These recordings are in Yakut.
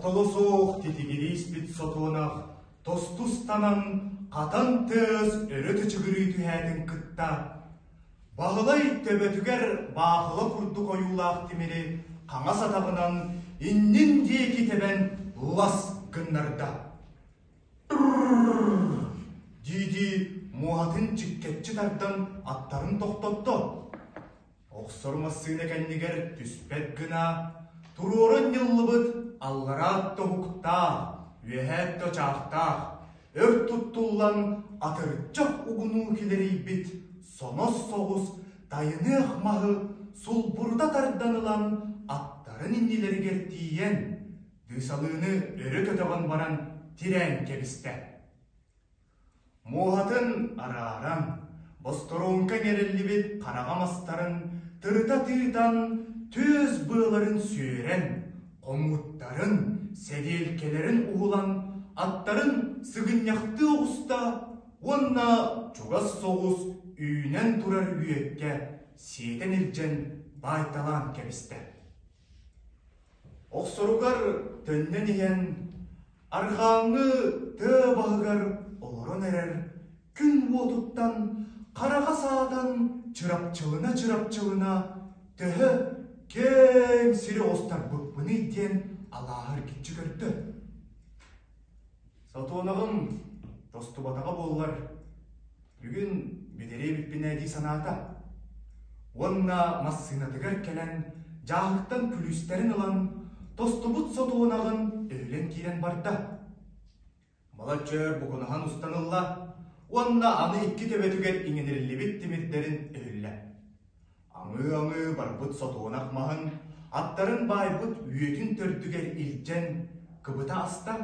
Тохтоло суох титигирии испит сотуонах тосту ыстанан, хатан тыас өрө тычыгырыы түһээтин кытта, Баһылай төбөтүгэр баахыла курдук ойуулаах тимири хаҥас атаҕынан иннин диэки тэбэн лас гыннарда. Дии-дии муоһатын чиккэччи тардан аттарын тохтотто. Охсор массыына кэннигэр түспэт гына туруоран ньыллыбыт аллараа тоһуктаах, үөһээ чаахтаах, өр туттуллан атырдьах угунуу килэрийбит сонос соҕус тайыныах маһы сулбурута тардан ылан аттарын иннилэригэр тиийэн дыысалыыны өрө көтөҕөн баран тирээн кэбистэ. Муоһатын арааран, босторуоҥка иҥэриллибит хараҕа мастарын тырыта тыытан, түөс быаларын сүөрэн, хомууттарын, сэдиэлкэлэрин уһулан, аттарын сыгынньахтыы оҕуста уонна чугас соҕус үүнэн турар үөккэ сиэтэн илдьэн баайталаан кэбистэ. Охсоругар төннөн иһэн арҕааҥҥы тыа баһыгар олорон эрэр күн уотуттан хараҕа саатан чырапчылына-чырапчылына төһө киэҥ сири оҕустарбыппыный диэн алааһы эргиччи көрдө. Сотуонаҕым тостубатаҕа буоллар, бүгүн бүтэриэ эбиппин ээ дии санаата. Уонна массыынатыгар кэлэн, дьааһыктан күлүүстэрин ылан, тостубут сотуонаҕын өһүлэн киирэн барда. Балачча өр букунаһан устан ылла уонна аны икки төбөтүгэр иҥэнириллибит тимирдэрин өһүллэ. Аҥыы-аҥыы барбыт сотуонах маһын, аттарын баайбыт үөтүн төрдүгэр илдьэн кыбыта аста,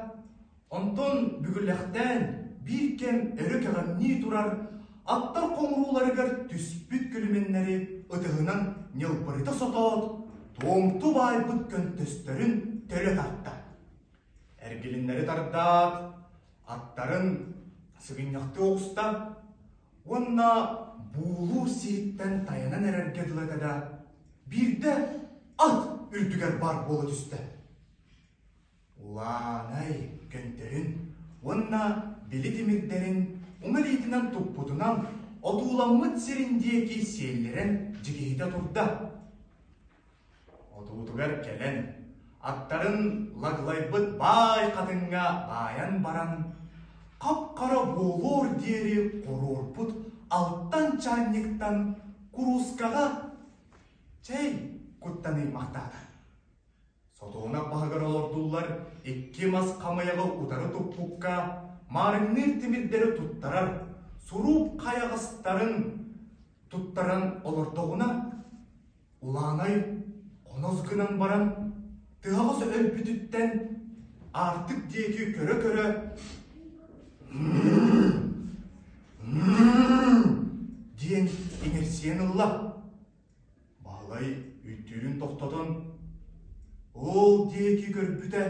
онтон бүгүлэхтээн биир кэм өрө кэҕиҥнии турар аттар хоҥурууларыгар түспүт күлүмэннэри ытыһынан ньылбырыта сотоот, туомту баайбыт көнтөстөрүн төлө тарта. Эргилиннэри тардаат, аттарын сыгынньахтыы оҕуста уонна буулуур сиһиттэн тайанан эрэргэ дылы этэ да, биирдэ ат үрдүгэр баар буола түстэ. Улаанай көнтөһүн уонна били тимирдэрин уҥа илиитинэн туппутунан отууламмыт сирин диэки сиэллэрэн дьигиһитэ турда. Отуутугар кэлэн, аттарын лаглайбыт баай хатыҥҥа баайан баран, хап-хара буолуор диэри хоруорбут алтан чаанньыктан куруускаҕа чэй куттан ыймахтаата. Сотуонап баһыгар олордуллар икки мас хамыйаҕы утары туппукка маарыҥныыр тимирдэри туттарар, сурууп хайаҕастарын туттаран олордоҕуна, Улаанай хонос гынан баран, тыһаҕас өлбүтүттэн аартык диэки көрө-көрө диэн иҥэрсийэн ылла. Баһылай үүттүүрүн тохтотон, ол диэки көрбүтэ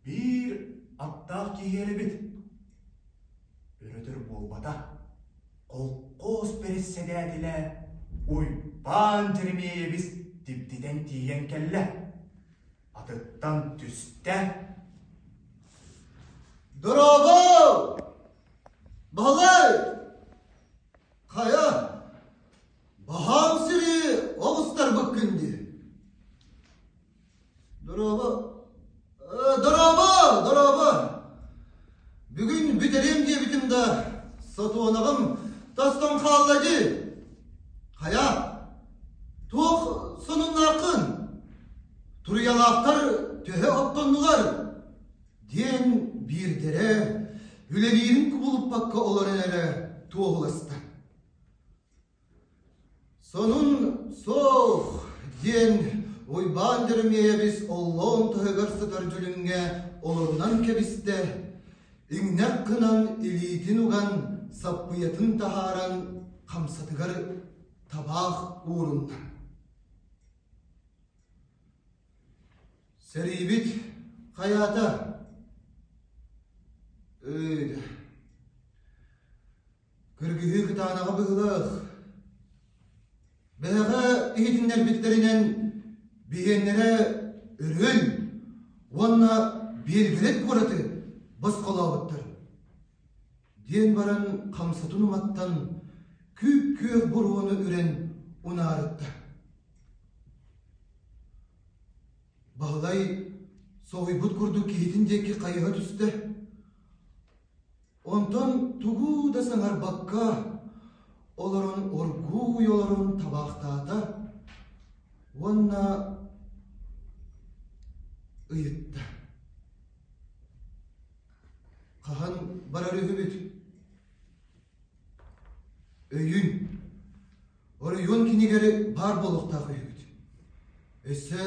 Биир аттаах киһи эрэбит. Өрөтөр буолбата. Холкуос бэрэссэдээтэлэ Уйбаан Дьэримиэйэбис дибдитэн тиийэн кэллэ. Атыттан түстэ. Дорообо! Баһылай! Хайа, баһаам сири оҕустарбыккын дии. Дорообо, дорообо, дорообо! Бүгүн бүтэриэм диэбитим да, сотуонаҕым тастан хаалла дии. Хайа, туох сонуннааххын? Туруйалаахтар төһө оттоннулар? диэн биирдэрэ үлэлиирин кубулуппакка олорон эрэ туоһуласта. Сонун суох, диэн Уйбаан Дьэримиэйэбис оллоон таһыгар сытар дьүлүҥҥэ олорунан кэбистэ, иҥнэх гынан илиитин уган, саппыйатын таһааран хамсатыгар табаах уурунна. Сэриибит хайаата? Ыы, Кыргыһыы кытаанаҕа быһыылаах. Бэһэҕэ иһитиннэрбиттэринэн биһиэннэрэ өрүөл. уонна Белгород куораты босхолообуттар диэн баран хамсатын уматтан күүп-күөх буруону үрэн унаарытта. Баһылай соһуйбут курдук киһитин диэки хайыһа түстэ. Онтон тугу да саҥарбакка олорон оргууй олорон табаахтаата уонна ыйытта: «Хаһан барар үһүбүт?» «Өйүүн. Оройуон кинигэри баар буолуохтаах үһүбүт. Өссө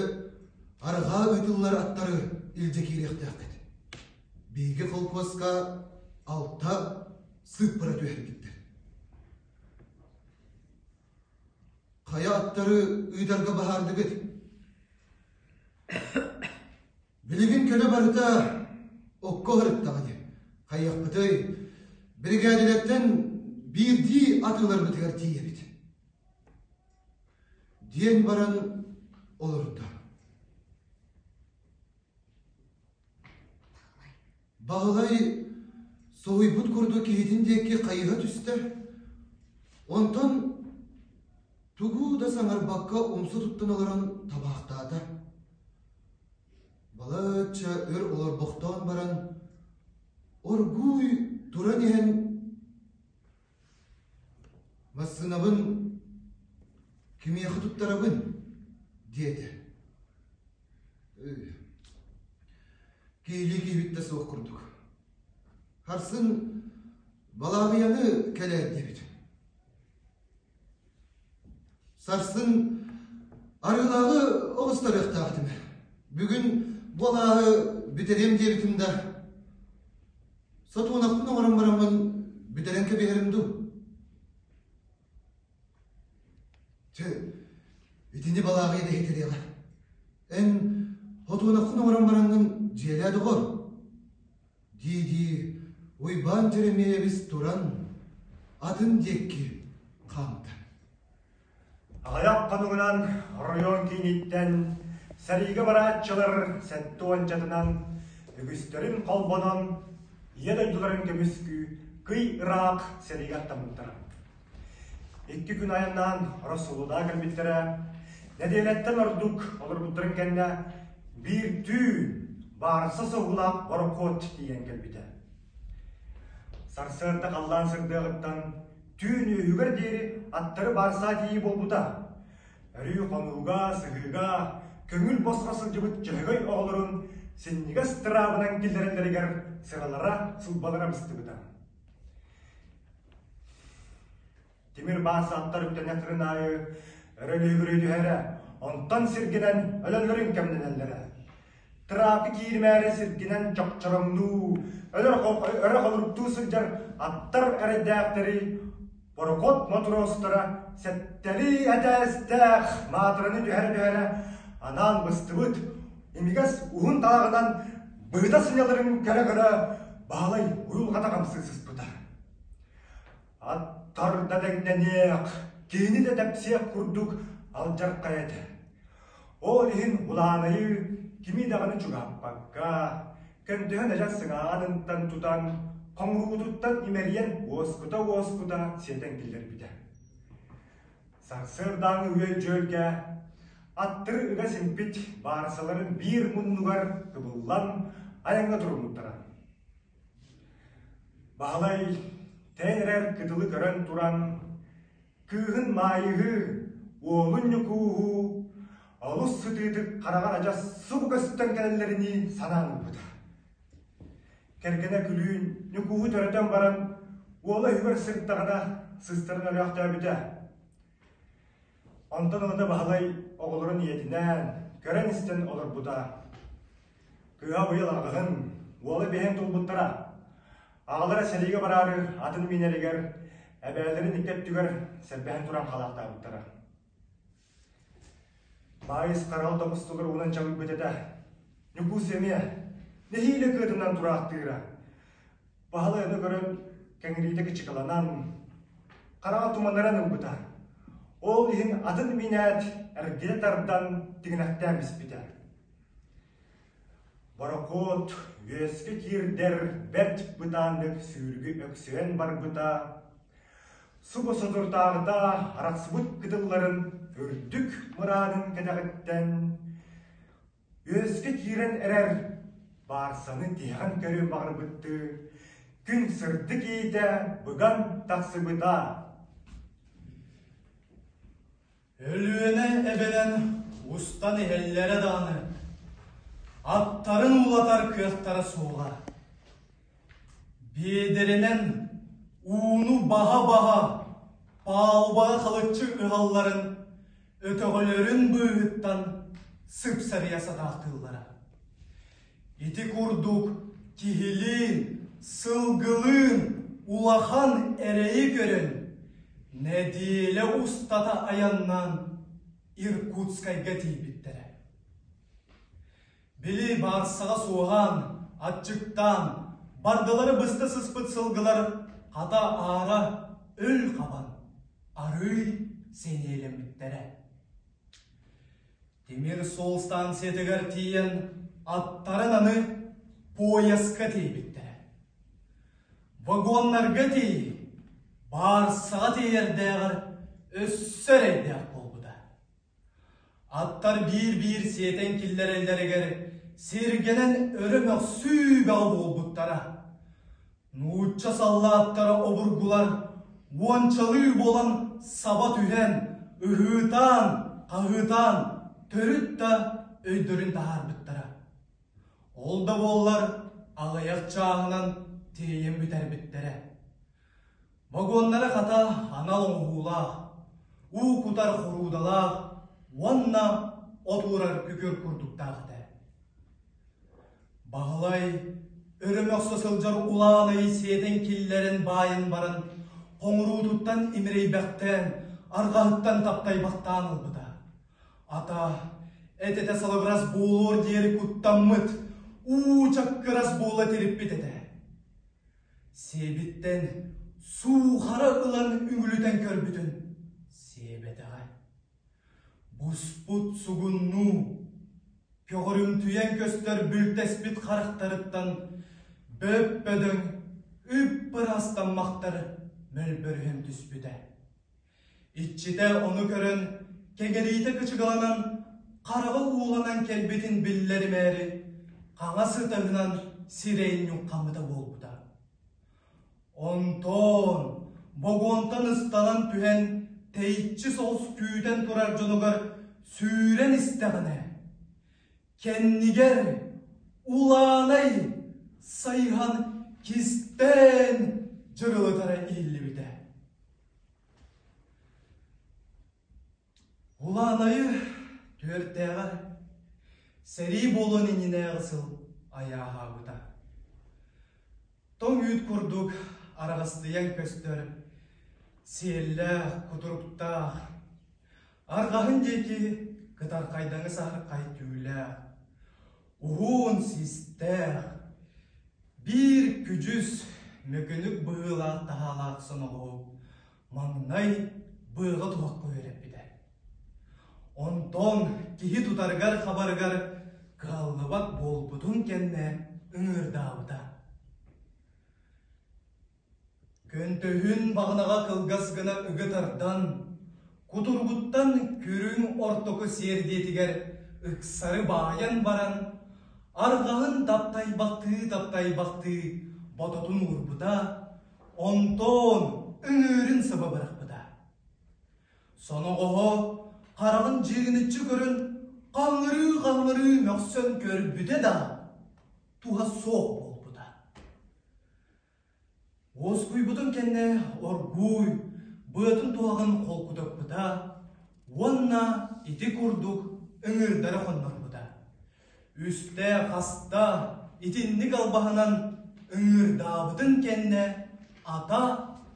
арҕаа ыытыллар аттары илдьэ киириэхтээххит. Биһиги холкуоска алта сыыппара түһэрбиттэр. Хайа аттары ыытарга баһаардыгыт? Билигин көлө барыта окко сырыттаҕа дии. Хайыахпытый, биригээдэлэртэн биирдии атыыларбытыгар тиийэбит. Диэн баран олордо. Баһылай соһуйбут курдук киһитин диэки хайыһа түстэ. Онтон тугу да саҥарбакка умса туттан олорон табаахтаата. Балачча өр олорбохтоон баран, оргууй туран иһэн «Массыынабын кимиэхэ туттарабын?» диэтэ. Киһилии киһибит да суох курдук. Харсын Балааҕыйаны кэлээр диэбит. Сарсын арыылааҕы оҕустарыахтаах этим. Бүгүн бу алааһы бүтэриэм диэбитим да, сотуонахпын оҥорон бараммын бүтэрэн кэбиһэрим дуу? Чэ, итини балааҕыйа да иһитириэҕэ. Эн хотуонаххын оҥорон бараҥҥын дьиэлээ доҕор. Дии-дии Уйбаан Дьэримиэйэбис туран атын диэки хаамта. Аҕыйах хонугунан оройуон кииниттэн сэриигэ барааччылар сэттэ уончатынан үгүстэрин холбонон Ийэ дойдуларын көмүскүү кый ыраах сэриигэ аттаммыттара. Икки күн айаннаан Россолудаа кэлбиттэрэ. Нэдиэлэттэн ордук олорбуттарын кэннэ биир түүн баарса соһуулаах борокуот тиийэн кэлбитэ. Сарсыарда халлаан сырдыаҕыттан түүн үөһүгэр диэри аттары баарсаа тиийии буолбута. Өрүү хонууга, сыһыыга көҥүл босхо сылдьыбыт дьөһөгөй оҕолорун синньигэс тыраабынан киллэрэллэригэр сыралара, сылбалара быстыбыта. Тимир баас аттар үктэнэ аайы өрө лүһүгүрүү түһэрэ, онтон сиргинэн өлөллөрүн кэмнэнэллэрэ. Тыраапы кииримээри сиргинэн чохчороҥнуу, өрө холуруктуу сылдьар аттар эрэйдээхтэри борокуот мотуруостара сэттэлии этээстээх маатыраны түһэрэ-түһэрэ анаан быстыбыт имигэс уһун тааҕынан быһыта сынньаларын көрө-көрө Баһылай уйулҕата хамсыы сыспыта. Аттар да дэҥнэниэх, киһини да тэпсиэх курдук алдьархай этэ. Ол иһин Улаанайы кими даҕаны чугаһаппакка, көндөһөн адьас сыҥааҕынтан тутан, хоҥуруутуттан имэрийэн уоскута-уоскута сиэтэн киллэрбитэ. Сарсыардааҥы үөл-дьүөлгэ аттары ыга симпит баарсаларын биир муннугар кыбыллан айаҥҥа туруммуттара. Баһылай тэйэн эрэр кытылы көрөн туран, кыыһын Маайыһы, уолун Ньукууһу олус сытыытык хараҕар адьас субу көстөн кэлэллэринии санаан ылбыта. Кэргэнэ күлүүн Ньукууһу төрөтөн баран, уола үһүгэр сырыттаҕына сыстарын өлөөхтөөбүтэ. Онтон ылата Баһылай оҕолорун ийэтинээн көрөн-истэн олорбута. Кыыһа быйыл аҕыһын, уола биһэн турбуттара. Аҕалара сэриигэ бараары атын миинэригэр, эбээлэрин икки өттүгэр сэрбэһэн туран халаахтаабыттара. Баайыс харал тоҕустулар уунан чаҕыйбыт этэ. Ньукуус эмиэ нэһиилэ кыатынан тураахтыыра. Баһылай ону көрөн кэҥириитэ кычыкаланан, хараҕа туманнаран ылбыта. Ол иһин атын миинээт эргитэ тардан тиҥилэхтээн биспитэ. Борокуот үөскэ киирдэр бэрт бытааннык сүүрүгү өксөйөн барбыта, субу соторутааҕыта арахсыбыт кытылларын үрдүк мыраанын кэтэҕиттэн үөскэ киирэн эрэр баарсаны тиһэҕин көрүөн баҕарбыттыы күн сырдык иитэ быган тахсыбыта. Өлүөнэ эбэнэн устан иһэллэрэ даҕаны, аттарын уулатар кыахтара суоҕа. Биэдэрэнэн ууну баһа-баһа палубаҕа халыччы ыһалларын өтөҕөлөрүн быыһыттан сыпсарыйа сатаахтыыллара. Ити курдук киһилиин, сылгылыын улахан эрэйи көрөн, нэдиэлэ устата айаннаан Иркутскайга тиийбиттэрэ. Били баарсаҕа суоһаан, аччыктаан, бардылары быста сыспыт сылгылар хата аара өл хабан, арыый сэниэлэммиттэрэ. Тимир суол станциятыгар тиийэн аттарын аны поезка тиэйбиттэрэ. Вагоннарга тиий, баарсаҕа тиэйэрдээҕэр өссө эрэйдээх буолбута. Аттар биир-биир сиэтэн киллэрэллэригэр сиргэнэн өрө мөхсүү бөҕө буолбуттара. Нуучча саллааттара обургулар уончалыы буолан саба түһэн, ыһыытаан, хаһыытаан төрүт да өйдөрүн таһаарбыттара. Ол да буоллар аҕыйах чааһынан тиэйэн бүтэрбиттэрэ. Вагоннара хата анал оҥоһуулаах, уу кутар хоруудалаах уонна от уурар күкүр курдуктаах этэ. Баһылай өрө мөхсө сылдьар улаанайы сиэтэн киллэрэн баайан баран, хоҥуруутуттан имирэйбэхтээн, арҕаһыттан таптайбахтаан ылбыта. Ата, эт-этэ салыбырас буолуор диэри куттаммыт, уу чаккырас буола тириппит этэ. Сиэбиттэн суухара ылан үҥүлүтэн көрбүтүн сиэбэтэҕэ. Буспут сугуннуу, көҕөрүмтүйэн көстөр бүлтэспит харахтарыттан бөп-бөдөҥ, үп-ыраастаммахтар мөлбөрүһэн түспүтэ. Иччитэ ону көрөн, кэҥэриитэ кычыгаланан, хараҕа ууланан кэлбитин биллэримээри, хаҥас ытаһынан сирэйин ньуххаммыта буолбута. Онтон богуонтан ыстанан түһэн, тэйиччи соҕус күүтэн турар дьонугар сүүрэн истэҕинэ, кэннигэр Улаанай сайыһан кистээн дьырылытара иһиллибитэ. Улаанайы түөртээҕэр сэрии буолуон иннинээҕи сыл айааһаабыта. Тоҥ үүт курдук араҕастыйан көстөр сиэллээх, кутуруктаах, арҕаһын диэки кытархайдаҥы саһархай түүлээх, уһун систээх, биир күдьүс мөкүнүк быһыылаах таһаалаах соноҕоһу маҥнай быаҕа туһахха үөрэппитэ. Онтон киһи тутарыгар-хабарыгар кыһаллыбат буолбутун кэннэ ыҥыырдаабыта. Көнтөһүн баҕанаҕа кылгас гына ыга тардан, кутуругуттан күрүҥ ортоку сиэрдийэтигэр ыксары баайан баран, арҕаһын таптайбахтыы-таптайбахтыы бототун уурбута, онтон ыҥыырын саба бырахпыта. Соноҕоһо хараҕын дьиҥиниччи көрөн хаҥырыы-хаҥырыы мөхсөн көрбүтэ да, туһа суох буолбута. Уоскуйбутун кэннэ оргууй быатын туһаҕын холкутаппыта уонна ити курдук ыҥыырдары хоннорбута. Үстэ-хаста итинник албаһынан ыҥыырдаабытын кэннэ ата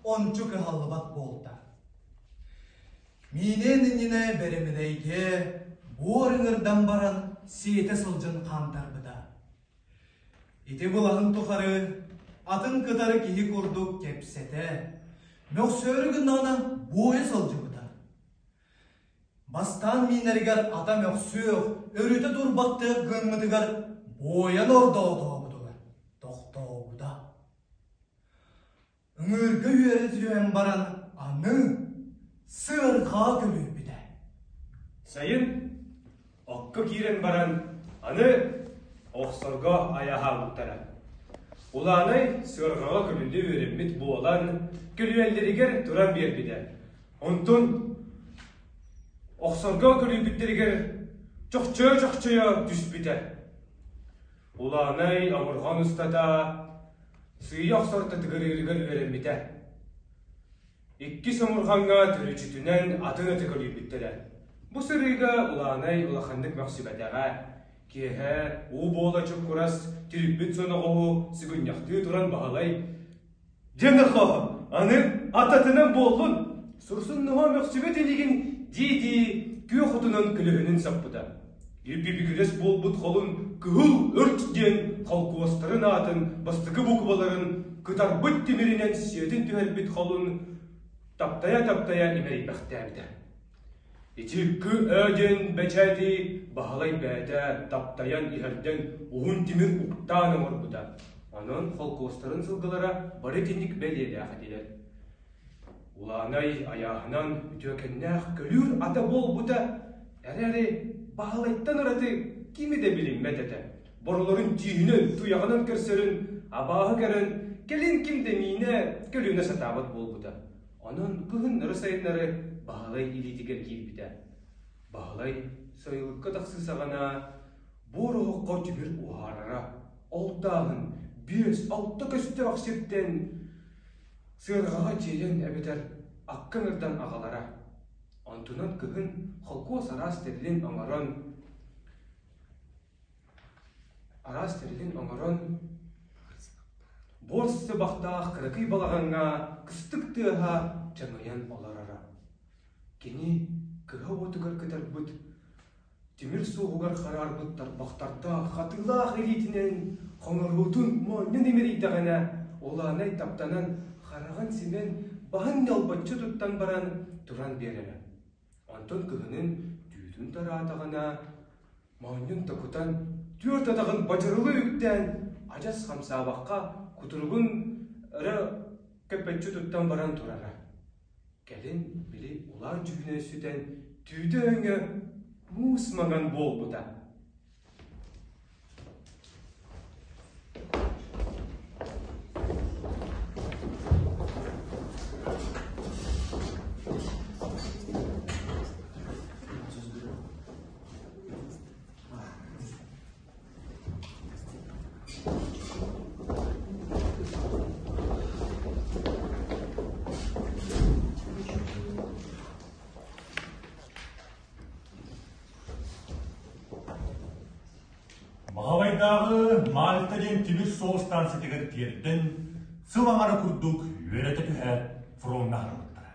ончу кыһаллыбат буолта. Миинэн иннинэ бэрэмэдэйгэ буор ыҥырдан баран сиэтэ сылдьан хаамтарбыта. Ити былаһын тухары атын кытары киһи курдук кэпсэтэ, мөхсөөрү гыннаҕына буойа сылдьыбыта. Бастаан миинэригэр ата мөхсүөх, өрүтэ турбаттыах гыммытыгар буойан ордоотообутугар тохтообута. Ыҥыырга үөрэ түһэн баран аны сыарҕаҕа көлүйбүтэ. Сайын окко киирэн баран аны охсорго айаһаабыттара. Улаанай сыарҕаҕа көлүллэ үөрэммит буолан көлүйэллэригэр туран биэрбитэ. Онтон охсорго көлүйбүттэригэр чохчойо-чохчойо түспүтэ. Улаанай омурҕан устата сыыйа охсор татыгырыырыгар үөрэммитэ. Иккис омурҕаҥҥа төрүччүтүнэн атын аты көлүйбүттэрэ. Бу сырыыга Улаанай улаханнык мөхсүбэтэҕэ. Киэһэ уу буола чуккурас тириппит соноҕоһу сыгынньахтыы туран Баһылай «Дьэ нохоо, аны ататынан буоллун, сурсун ноһоо мөхсүбэт инигин» дии-дии күөх отунан көлөһүнүн саппыта. Үп-үбүгүрэс буолбут холун Кыһыл Өрт диэн холкуостарын аатын бастакы букваларын кытарбыт тимиринэн сиэтин түһэрбит холун таптайа-таптайа имэрийбэхтээбитэ. Ити Кы диэн бэчээти Баһылай бэйэтэ таптайан иһэрдэн уһун тимир уктаан оҥорбута. Онон холкуостарын сылгылара бары итинник бэлиэлээх этилэр. Улаанай айааһынан үтүөкэннээх көлүүр ата буолбута эрээри Баһылайтан ураты кими да билиммэт этэ. Боролорун тииһинэн, туйаҕынан көрсөрүн абааһы көрөн, кэлин ким да миинэ көлүнэ сатаабат буолбута. Онон кыһыннары-сайыннары Баһылай илиитигэр киирбитэ. Баһылай сайылыкка тахсыы саҕана буор оһоххо тимир уһаарара, ол тааһын 5-6 көстөөх сиртэн сыарҕаҕа тиэйэн эбэтэр акка ыҥырдан аҕалара. Онтунан кыһын холкуос араас тэрилин оҥорон араас тэрилин оҥорон буор сыбахтаах кыракый балаҕаҥҥа кыстык тыаһа чаҥыйан олороро. Кини кыһа уотугар кытарбыт тимир суоһугар хараарбыт тарбахтардаах хатыылаах илиитинэн хоҥоруутун моонньун имэрийдэҕинэ, Улаанай таптанан хараҕын симэн баһын ньалбаччы туттан баран туран биэрэрэ. Онтон кыһынын түүтүн тараатаҕына, моонньун токутан, түөрт атаҕын бадьырылыы үктээн, адьас хамсаабакка кутуругун өрө көппөччү туттан баран турара. Кэлин били улаан дьүһүнэ сүтэн, түүтэ өҥө муус маҥан буолбута. Маҕалайдааҕы Мальта диэн тимир суол станциятыгар тиэрдэн, сыл аҥара курдук үөрэтэ түһээт фроҥҥа аһарбыттара.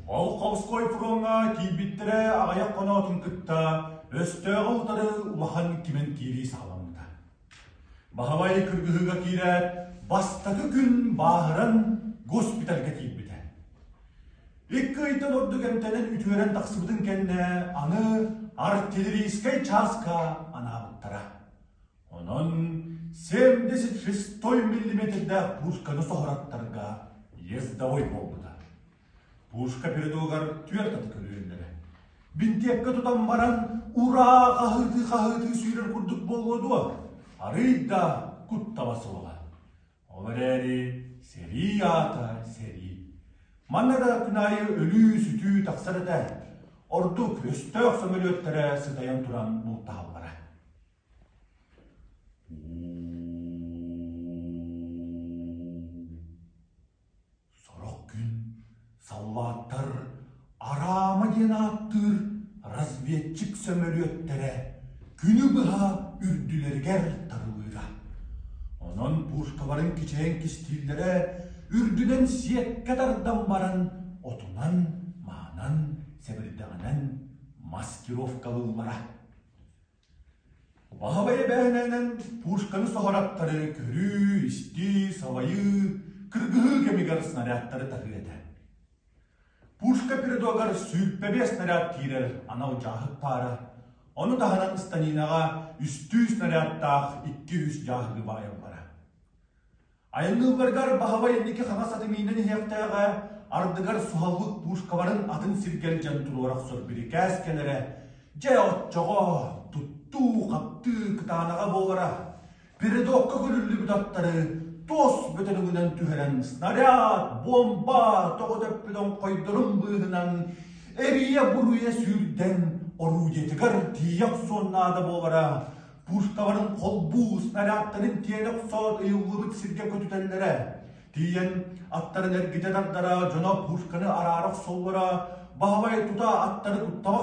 Волховской фроҥҥа тиийбиттэрэ аҕыйах хоноотун кытта өстөөҕү утары улахан кимэн киирии саҕаламмыта. Баһылай кыргыһыыга киирээт, бастакы күн бааһыран госпитальга киирбитэ. Икки ыйтан ордук эмтэнэн үтүөрэн тахсыбытын кэннэ аны артиллерийскай чааска анаабыттара. Онон 76 миллиметрдээх пушканы соһораттарга ездовой буолбута. Пушка передогар түөрт аты көлүөллэрэ. Бинтиэпкэ тутан баран ураа хаһыытыы-хаһыытыы сүүрэр курдук буолуо дуо? Арыый да куттала суоҕа. Ол эрээри сэрии аата сэрии. Манна да күн аайы өлүү-сүтүү тахсар этэ. Ордук өстөөх сөмөлүөттэрэ сытайан туран бултаһаллара. Сорох күн саллааттар Араама диэн ааттыыр разведчик сөмөлүөттэрэ күнү быһа үрдүлэригэр тарылыыра. Онон пушкаларын кичэйэн кистииллэрэ, үрдүнэн сиэккэ тардан баран отунан, маһынан, сэбирдэҕинэн маскировкалыыллара. Баһылай эбээнэнэн пушканы соһор аттары көрүү, истии, салайыы, кыргыһыы кэмигэр снарядтары таһыы этэ. Пушка передогар 25 снаряд киирэр анал дьааһык паара. Ону таһынан ыстаниинаҕа үстүү снарядтаах икки-үс дьааһыгы баайаллара. Айанныылларыгар Баһылай инники хаҥас аты миинэн иһиэхтээҕэ, ардыгар суһаллык пушкаларын атын сиргэ илдьэн туруора охсор бирикээс кэлэрэ, дьэ оччоҕо туттуу-хаптыы кытаанаҕа буолара. Передокка көрүллүбүт аттары туос бөтөлүгүнэн түһэрэн снаряд, буомба тоҕо тэппит оҥхойдорун быыһынан эрийэ-буруйа сүүрдэн орудиетыгар тиийэ охсуон наада буолара. Пушкаларын холбуу, снарядтарын тиэнэ охсоот ыйыллыбыт сиргэ көтүтэллэрэ. Тиийэн аттарын эргитэ тардара, дьоно пушканы араара охсоллоро, Баһылай тута аттары куттала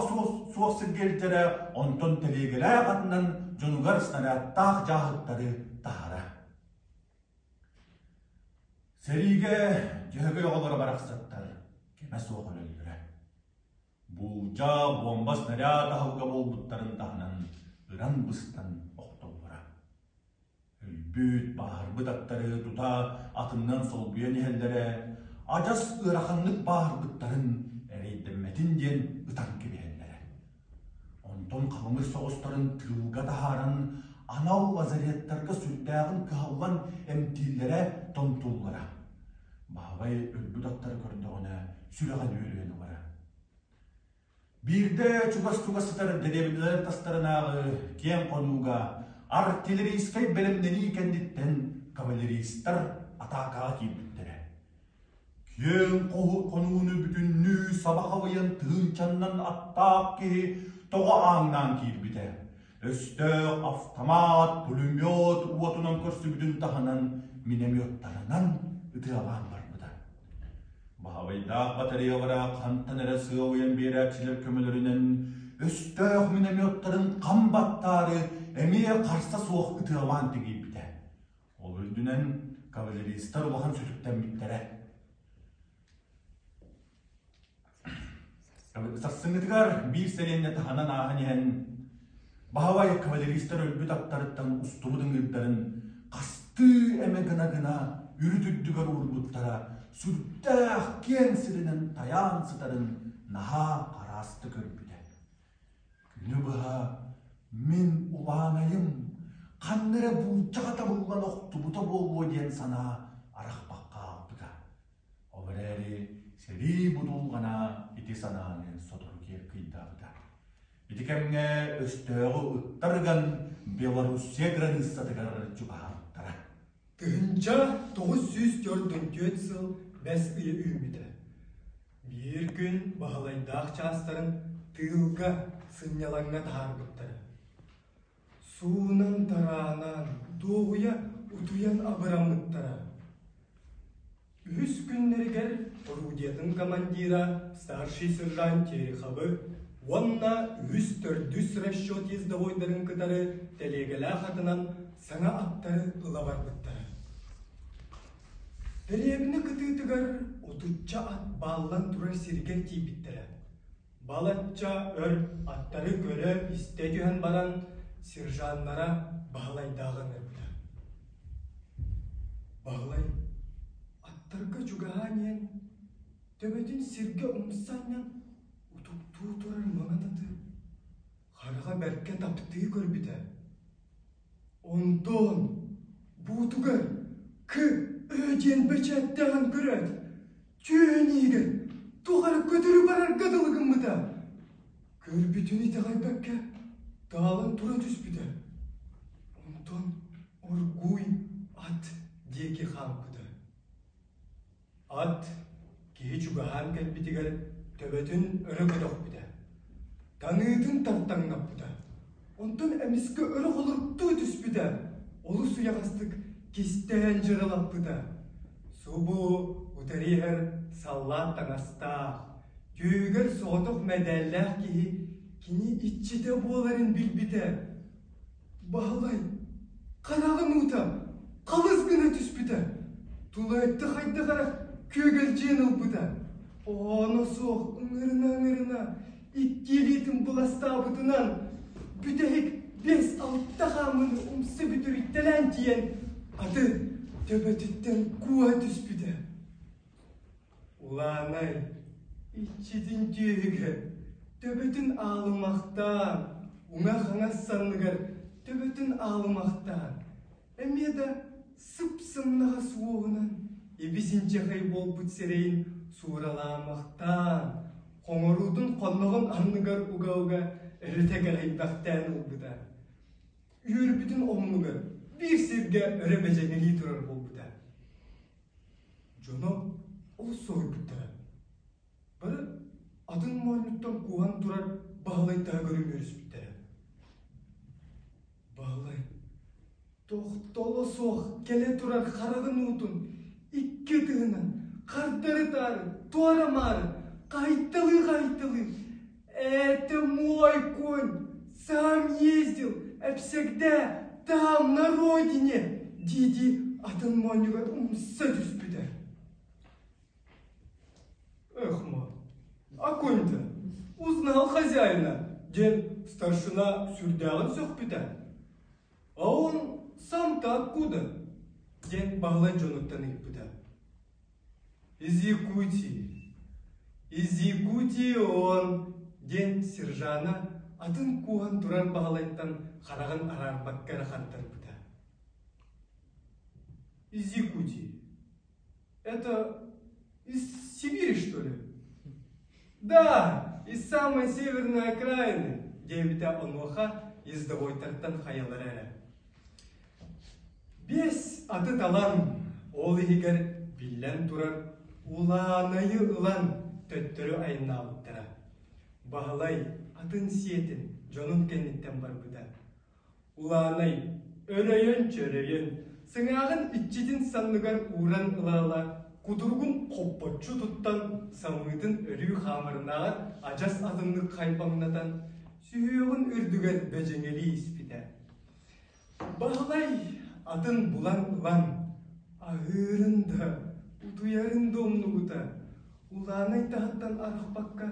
суох сиргэ илдьэрэ, онтон тэлиэгэлээх атынан дьонугар снарядтаах дьааһыктары таһара. Сэриигэ Дьөһөгөй оҕолоро барахсаттар кэмэ суох өлөллөрө. Буулдьа, буомба, снаряд аһылыга буолбуттарын таһынан ыран-быстан охтоллоро. Өлбүт, бааһырбыт аттары тута атынынан солбуйан иһэллэрэ, адьас ыараханнык бааһырбыттарын эрэйдэммэтин диэн ытан кэбиһэллэрэ. Онтон халымыр соҕустарын тыылга таһааран, анал лазареттарга сүрдээҕин кыһаллан эмтииллэрэ, томтууллара. Баһылай өлбүт аттары көрдөҕүнэ сүрэҕин үөрүөн ылара. Биирдэ чугас-чугас сытар дэриэбинэлэр тастарынааҕы киэҥ хонууга артиллерийскай бэлэмнэнии кэнниттэн кавалеристар атаакаҕа киирбиттэрэ. Киэҥ хонууну бүтүннүү саба халыйан тыһыынчаннан аттаах киһи тоҕо ааҥнаан киирбитэ. Өстөөх автомат, пулемет уотунан көрсүбүтүн таһынан минометтарынан ытыалаан барбыта. Баһабайдаах батареялара хантан эрэ сыалыйан биэрээччилэр көмөлөрүнэн өстөөх минометтарын хам баттаары эмиэ харса суох ытыалаан тигийбитэ. Ол үрдүнэн кавалеристар улахан сүтүктэммиттэрэ. Сарсыҥҥытыгар биир сэлиэнньэ таһынан ааһан иһэн Баһылай кавалеристар өлбүт аттарыттан устубут ыҥыырдарын хастыы эмэ гына-гына үрүт үрдүгэр уурбуттара сүрдээх киэҥ сиринэн тайаан сытарын наһаа харааста көрбүтэ. Күнү быһа мин улаанайым ханна эрэ буулдьаҕа табыллан охтубута буолуо диэн санаа арахпакка хаалбыта. Ол эрээри сэрии будулҕана ити санааны сотору киэр кыйдаабыта. Ити кэмҥэ өстөөҕү ыттар ыган Белоруссия границатыгар чугаһаабыттара. 1944 сыл бэс ыйа үүммүтэ. Биир күн Баһылайдаах чаастарын тыылга сынньалаҥҥа таһаарбыттара. Суунан-тараанан, дуоһуйа утуйан абыраммыттара. Үһүс күннэригэр орудиетын командира старший сержант Тереховы уонна үһүс-төрдүс расчет ездовойдарын кытары тэлиэгэлээх атынан саҥа аттары ыла барбыттара. Дэриэбинэ кытыытыгар отучча ат бааллан турар сиригэр тиийбиттэрэ. Балачча өр аттары көрө-истэ түһэн баран, сержаннара Баһылайдааҕы ыҥырбыта. Баһылай аттарга чугаһаан иһэн, төбөтүн сиргэ умса анньан утуктуу турар маҥан аты хараҕа бэркэ таптыы көрбүтэ. Онтон буутугар К.Ө диэн бэчээттээн көрөөт, түөһүн иһигэр туох эрэ көтөрү барарга дылы гыммыта. Көрбүтүн итэҕэйбэккэ таалан тура түспүтэ. Онтон оргууй ат диэки хаампыта. Ат киһи чугаһаан кэлбитигэр төбөтүн өрө көтөхпүтэ, таныытын тартаҥнаппыта, онтон эмискэ өрө холоруктуу түспүтэ, олус уйаҕастык кистээн дьырылаппыта. Субу утары иһэр саллаат таҥастаах, түөһүгэр соҕотох мэдээллээх киһи кини иччитэ буоларын билбитэ. Баһылай хараҕын уута халыс гына түспүтэ, тула өттө хайдах эрэ күөгэлдьийэн ылбыта. Оҕоно суох ыҥырына-ыҥырына икки илиитин быластаабытынан бүтэһик биэс-алта хаамыыны умса бүтүрүйтэлээн тиийэн аты төбөтүттэн кууһа түспүтэ. Улаанай иччитин түөһүгэр төбөтүн аалымахтаан. уҥа-хаҥас санныгар төбөтүн аалымахтаан, эмиэ да сып-сымнаҕас уоһунан ибис-инчэҕэй буолбут сирэйин сууралаамахтаан, хоҥоруутун хонноҕун анныгар уга-уга өрүтэ кэлэйбэхтээн ылбыта. Үөрбүтүн омунугар биир сиргэ өрө бэдьэҥэлии турар буолбута. Дьоно олус соһуйбуттара. Бары атын моонньуттан кууһан турар Баһылай таһыгар үмүөрүспүттэрэ. Баһылай тохтоло суох кэлэ турар хараҕын уутун икки ытыһынан хардары-таары, туора-маары хаһыйталыы-хаһыйталыы «Это мой конь! Сам ездил! Всегда там, на родине!» дии-дии атын моонньугар умса түспүтэ. Эхма, а конь-то узнал хозяина, диэн старшина сүрдээҕин сөхпүтэ. А он сам-то откуда? диэн Баһылай дьонуттан ыйыппыта. Из Якутии. Из Якутии он, диэн сержана атын кууһан турар Баһылайтан хараҕын араарбакка эрэ хардарбыта. Из Якутии. Это из Сибири, что ли? Да, из самой северной окраины, диэбитэ онуоха ездовойтартан хайалара эрэ. Биэс аты талан, ол иһигэр биллэн турар Улаанайы ылан төттөрү айаннаабыттара. Баһылай атын сиэтин дьонун кэнниттэн барбыта. Улаанай, өрөйөн-чөрөйөн, сыҥааҕын иччитин санныгар ууран ыла-ыла, кутуругун хоппоччу туттан, самыытын өрүү хаамарынааҕар адьас атыннык хайбаҥнатан, сүһүөҕүн үрдүгэр бэдьэҥэлии испитэ. Баһылай атын булан ылан, аһыырын да, утуйарын да умнубута. Улаанай таһыттан арахпакка,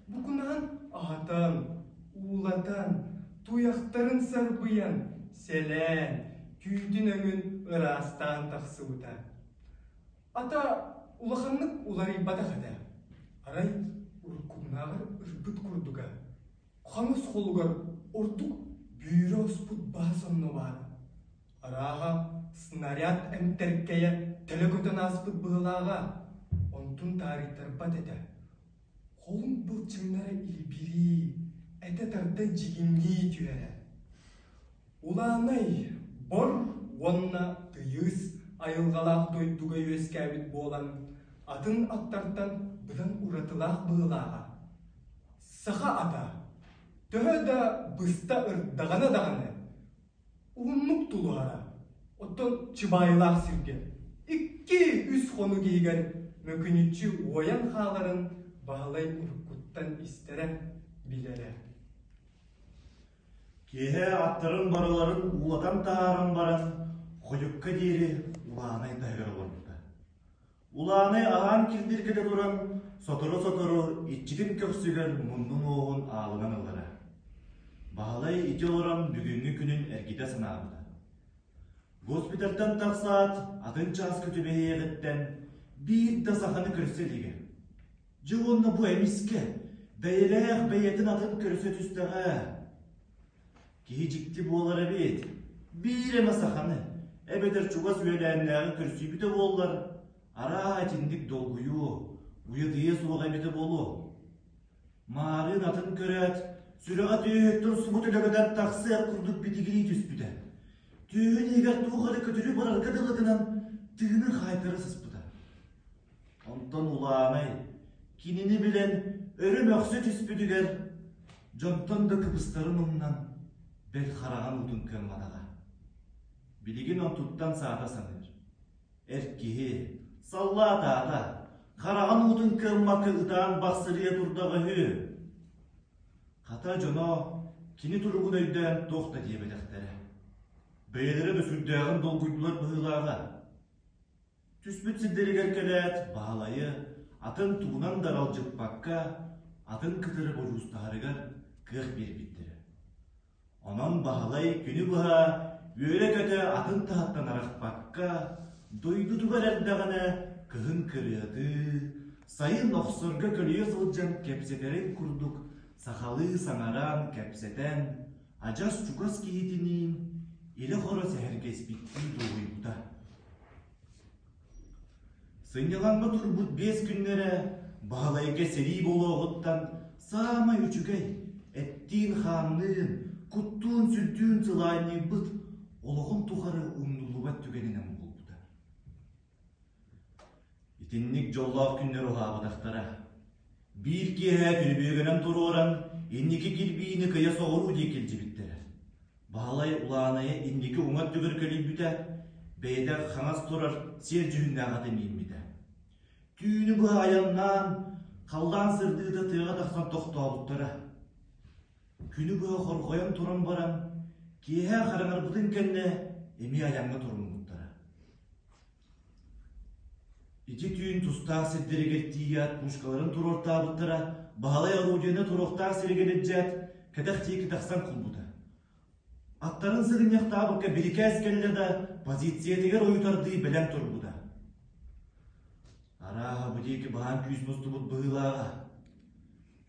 букунаһан аһатан, уулатан, туйахтарын сарбыйан, сэлээн, түүтүн өҥүн ыраастаан тахсыбыта. Ата улаханнык уларыйбатах этэ. Арай уруккутунааҕар ырбыт курдуга. Хаҥас холугар ордук бүүрэ оспут баһа сонно баара. Арааһа, снаряд эмтэркэйэ төлө көтөн ааспыт быһыылааҕа, онтун таарыйтарбат этэ. Холун былчыҥнара илбирии, этэ тарда дьигиҥнии түһэрэ. Улаанай бор уонна тыйыс айылҕалаах дойдуга үөскээбит буолан, атын аттартан быдан уратылаах быһыылааҕа. Саха ата төһө да быста ырдаҕына даҕаны, уһуннук тулуһара. Оттон чыбаайылаах сиргэ икки-үс хонук иһигэр мөкүнүччү уойан хааларын Баһылай уруккуттан истэрэ, билэрэ. Киэһэ аттарын барыларын уулатан таһааран баран, хойукка диэри Улаанай таһыгар олорбута. Улаанай аһаан кирдиргэ да туран, сотору-сотору иччитин көхсүгэр муннун уоһун аалынан ылара. Баһылай ити олорон бүгүҥҥү күнүн эргитэ санаабыта. Госпитальтан тахсаат, атын чааска түбэһиэҕиттэн биир да саханы көрсө илигэ. Дьэ уонна бу эмискэ бэйэлээх бэйэтин атын көрсө түстэҕэ. Киһи дьикти буолар эбит. Биир эмэ саханы, эбэтэр чугас үөлээннээҕи көрсүйбүтэ буоллар, арааһа итинник долгуйуо, уйадыйыа суох эбитэ буолуо. Маарыын атын көрөөт, сүрэҕэ түөһүттэн субу төлөкөтөн тахсыах курдук битигирии түспүтэ. Түөһүн иһигэр туох эрэ көтүрү барарга дылы гынан тыынын хаайтара сыспыта. Онтон Улаанай кинини билэн өрө мөхсө түспүтүгэр дьонтон да кыбыстарын умнан бэл хараҕын уутун кыамматаҕа. Билигин онтуттан саата саныыр. Эр киһи саллаат аата хараҕын уутун кыаммакка ытаан бахсырыйа турдаҕа үһү. Хата дьоно кини туругун өйдөөн туох да диэбэтэхтэрэ. Бэйэлэрэ да сүрдээҕин долгуйдулар быһыылааҕа. Түспүт сирдэригэр кэлээт, Баһылайы атын тугунан да аралдьыппакка, атын кытары бодьуустаһарыгар кыах биэрбиттэрэ. Онон Баһылай күнү быһа үөрэ-көтө атын таһыттан арахпакка, дойдутугар эрдэҕинэ кыһын кырыатыы, сайын охсорго көлүйэ сылдьан кэпсэтэрин курдук сахалыы саҥаран, кэпсэтэн, Адьас чугас киһитиниин илэ-хоро сэһэргэспиттии дуоһуйбута. Сынньалаҥҥа турбут биэс күннэрэ Баһылайга сэрии буолуоҕуттан саамай үчүгэй, эттиин-хаанныын, куттуун-сүрдүүн сылаанньыйбыт олоҕун тухары умнуллубат түгэнинэн буолбута. Итинник дьоллоох күннэр уһаабатахтара. Биир киэһэ түрүбүөгэнэн туруоран, инники кирбиини кыйа соҕуруу диэки илдьибиттэрэ. Баһылай Улаанайы инники уҥа өттүгэр көлүйбүтэ, бэйэтэ хаҥас турар сиэр дьүһүннээх аты мииммитэ. Түүнү быһа айаннаан, халлаан сырдыыта тыаҕа тахсан тохтообуттара. Күнү быһа хорҕойон туран баран, киэһэ хараҥарбытын кэннэ эмиэ айаҥҥа туруммуттара. Ити түүн тустаах сирдэригэр тиийээт пушкаларын туруортаабыттара, Баһылай орудиены туруохтаах сиригэр илдьээт, кэтэх диэки тахсан кулбута. Аттарын сыгынньахтаабыкка бирикээс кэллэ да, позициятыгар ойутардыы бэлэм турбута. Арааһа бу диэки баһаам күүс мустубут быһыылааҕа.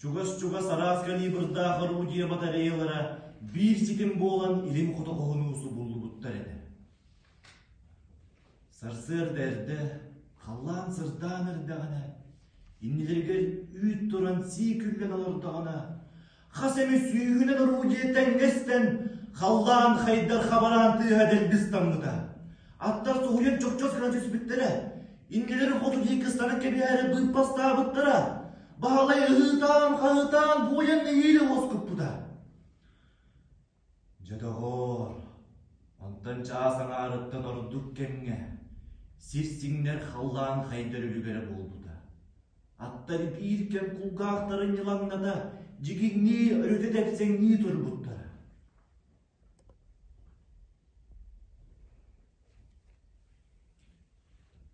Чугас-чугас араас калибрдаах орудие батареялара биир ситим буолан илин хотоҕоһунуу субуллубуттар этэ. Сарсыарда эрдэ, халлаан сырдаан эрдэҕинэ, иннилэригэр үүт туран сии күллэн олордоҕуна, хас эмэ сүүһүнэн орудие тэҥҥэ истэн, халлаан хайдар хабараан тыаһа дэлби ыстаммыта. Аттар соһуйан чохчос гына түспүттэрэ, иннилэри хоту диэки ыстанан кэбиһээри быыппастаабыттара. Баһылай ыһыытаан-хаһыытаан буойан нэһиилэ уоскуппута. Дьэ, доҕоор, онтон чаас аҥаарыттан ордук кэмҥэ сир сиҥнэр халлаан хайдар үлүгэрэ буолбута. Аттар биир кэм кулгаахтарын ньылаҥната, дьигиҥнии, өрүтэ тэпсэҥнии турбуттара.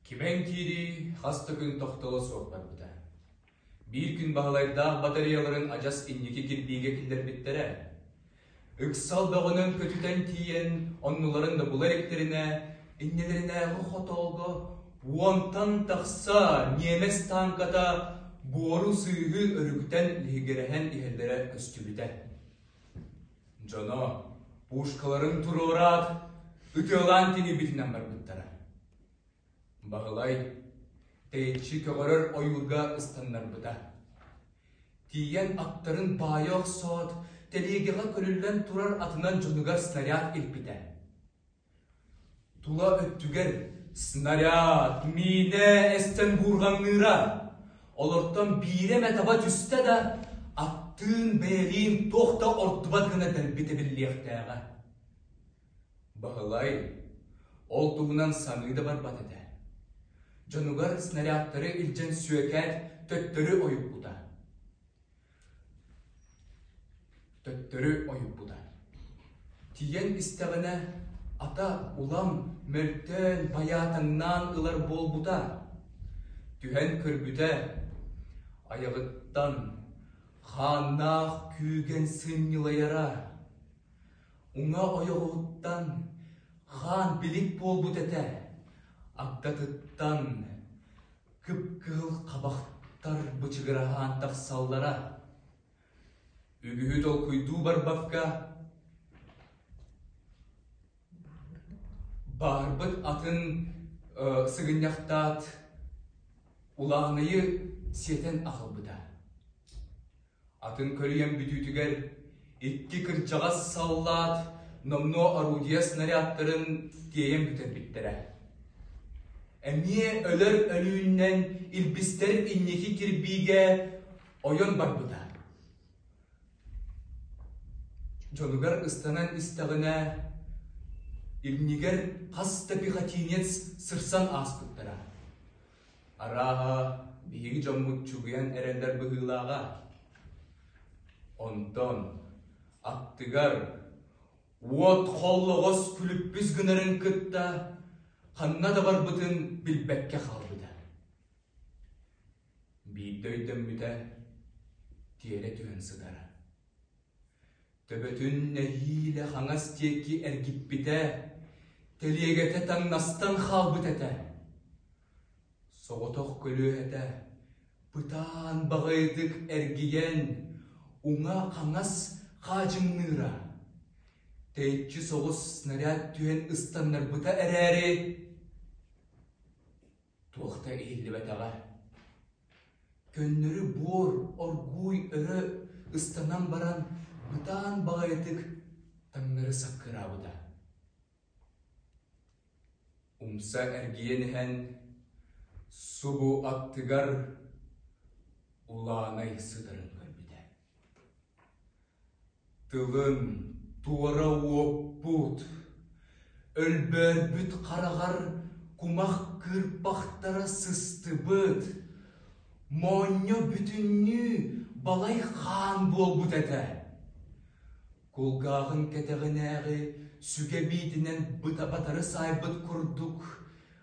Кимэн киирии хас да күн тохтоло суох барбыта. Биир күн Баһылайдаах батареяларын адьас инники кирбиигэ киллэрбиттэрэ. Ыксал бөҕөнөн көтүтэн тиийэн оннуларын да була иликтэринэ, иннилэринээҕи хотоолго уонтан тахса ньиэмэс тааҥката буору-сыыһы өрүкүтэн лиһигирэһэн иһэллэрэ көстүбүтэ. Дьоно пушкаларын туруораат, ытыалаан тиҥийбитинэн барбыттара. Баһылай тэйиччи көҕөрөр ойуурга ыстаннарбыта. Тиийэн аттарын баайа охсоот, тэлиэгэҕэ көлүллэн турар атынан дьонугар снаряд илпитэ. Тула өттүгэр снаряд, миинэ эстэн буурҕаҥныыра. Олортон биирэ эмэ таба түстэ да, аттыын бэйэлиин туох да ордубат гына дэлби тэбиллиэхтээҕэ. Баһылай ол туһунан саныы да барбат этэ. Дьонугар снарядтары илдьэн сүөкээт төттөрү ойуппута. Төттөрү ойуппута. Тиийэн истэҕинэ ата улам мөлтөөн байаатаҥнаан ылар буолбута. Түһэн көрбүтэ, айаҕыттан хааннаах күүгэн сынньылайара. Уҥа ойоҕуттан хаан билик буолбут этэ, агдатыттан кып-кыһыл хабахтар бычыгыраһаан тахсаллара. Үгүһү толкуйдуу барбакка, баарбыт атын сыгынньахтаат, Улаанайы сиэтэн аҕалбыта. Атын көлүйэн бүтүүтүгэр икки кырдьаҕас саллаат номнуо орудие снарядтарын тиэйэн бүтэрбиттэрэ. Эмиэ өлөр өлүүннэн илбистэр инники кирбиигэ ойон барбыта. Дьонугар ыстанан истэҕинэ, иннигэр хас да пехотинец сырсан ааспыттара. Арааһа, биһиги дьоммут чугуйан эрэллэр быһыылааҕа. Онтон аттыгар уот холлоҕос күлүппүс гынарын кытта ханна да барбытын билбэккэ хаалбыта. Биирдэ өйдөммүтэ, тиэрэ түһэн сытара. Төбөтүн нэһиилэ хаҥас диэки эргиппитэ, тэлиэгэтэ таҥнастан хаалбыт этэ. Соҕотох көлүөһэтэ бытаан баҕайытык эргийэн, уҥа-хаҥас хаадьыҥныыра. Тэйиччи соҕус снаряд түһэн ыстаннарбыта эрээри, туох да иһиллибэтэҕэ. Көннөрү буор оргууй өрө ыстанан баран бытаан баҕайытык таҥнары саккыраабыта. Умса эргийэн иһэн субу аттыгар Улаанай сытарын көрбүтэ. Тылын туора уоппут, өлбөөрбүт хараҕар кумах кыырпахтара сыстыбыт, моонньо бүтүннүү балай хаан буолбут этэ. Кулгааҕын кэтэҕинээҕи сүгэ биитинэн быта-батары саайбыт курдук,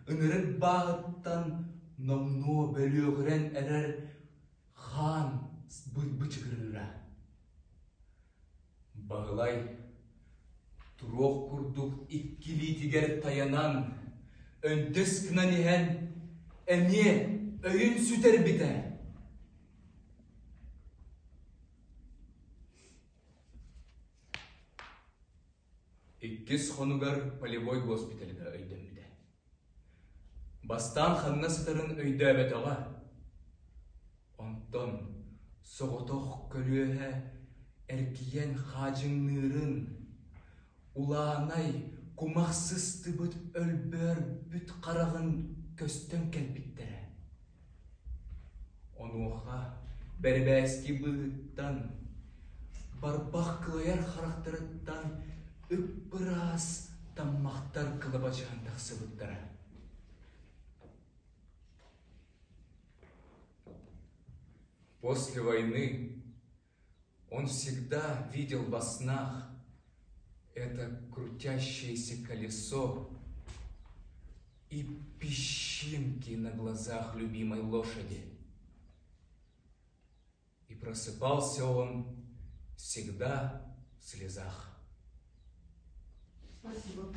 ынырык бааһыттан номнуо бөлүөҕүрэн эрэр хаан бычыгырыыра. Баһылай туруох курдук икки илиитигэр тайанан, өндөс гынан иһэн, эмиэ өйүн сүтэрбитэ. Иккис хонугар полевой госпитальга өйдөммүтэ. Бастаан ханна сытарын өйдөөбөтөҕө. Онтон соҕотох көлүөһэ эргийэн хаадьыҥныырын, Улаанай кумах сыстыбыт өлбөөрбүт хараҕын көстөн кэлбиттэрэ. Онуоха бэрэбээски быыһыттан, барбах кылайар харахтарыттан ып-ыраас таммахтар кылабачыһан тахсыбыттара. После войны он всегда видел во снах это крутящееся колесо и песчинки на глазах любимой лошади. И просыпался он всегда в слезах. Спасибо.